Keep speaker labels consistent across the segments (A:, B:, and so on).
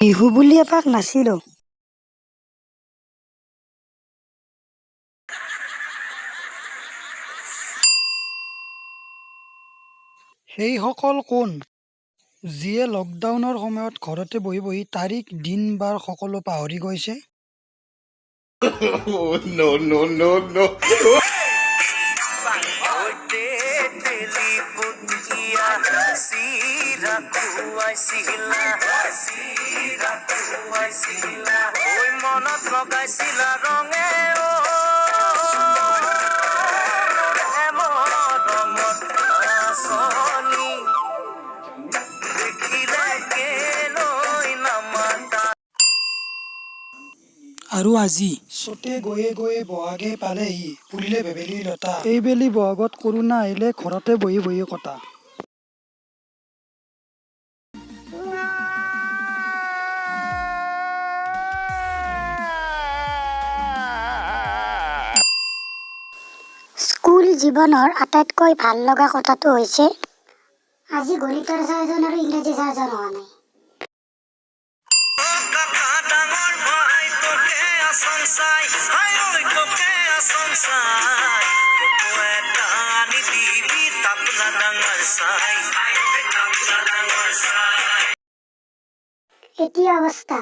A: বিহু বুলি এপাক নাচিলোঁ।
B: সেইসকল কোন, যিয়ে লকডাউনৰ সময়ত ঘৰতে বহি বহি তাৰিখ, দিন, বাৰ সকলো পাহৰি গৈছে?
C: Oh, no, no, no, no.
B: আৰু আজি চ'তে গৈয়ে গৈয়ে বহাগে পালেহি, ফুলিলে ভেবেলি লতা। এইবেলি বহাগত কৰোণা আহিলে ঘৰতে বহি বহি কটা।
A: স্কুল জীৱনৰ আটাইতকৈ ভাল লগা কথাটো হৈছে আজি গণিতৰ ছাৰজন আৰু ইংৰাজী ছাৰজন অহা নাই। এতিয়া অৱস্থা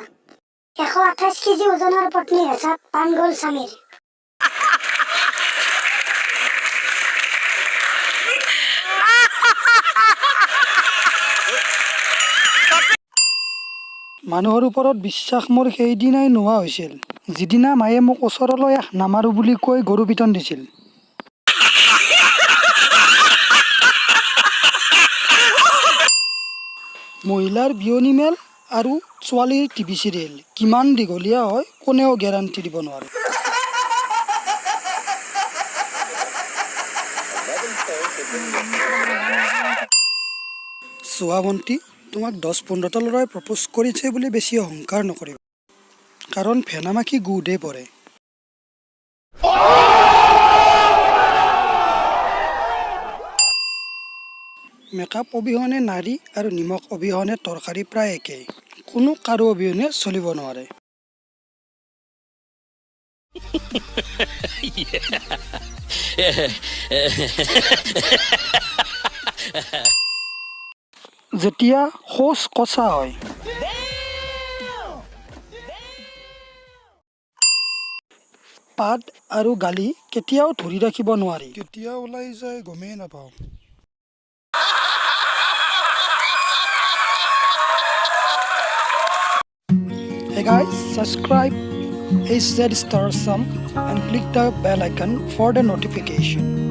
A: 128 কেজি ওজনৰ পত্নীৰ হেঁচাত পাণ গ'ল স্বামীৰ।
B: মানুহৰ ওপৰত বিশ্বাস মোৰ সেইদিনাই নোহোৱা হৈছিল, যিদিনা মায়ে মোক ওচৰলৈ আহ নামাৰো বুলি কৈ গৰু পিটন দিছিল। মহিলাৰ বিয়নী মেল আৰু ছোৱালীৰ টিভি চিৰিয়েল কিমান দীঘলীয়া হয় কোনেও গেৰাণ্টি দিব নোৱাৰে। চোৱা ভণ্টি, তোমাক 10-15টা ল'ৰাই প্ৰপ'জ কৰিছে বুলি বেছি অহংকাৰ নকৰিবা, কাৰণ ফেনা মাখি গুহে পৰে। মেকআপ অবিহনে নাৰী আৰু নিমখ অবিহনে তৰকাৰী প্ৰায় একেই, কোনো কাৰো অবিহনে চলিব নোৱাৰে। যেতিয়া শৌচ কচা হয়। পাদ আৰু গালি কেতিয়াও ধৰি ৰাখিব নোৱাৰি, কেতিয়া ওলাই যায় গমেই নাপাওঁ। Hey guys, subscribe HZ Star Sum and click the bell icon for the notification.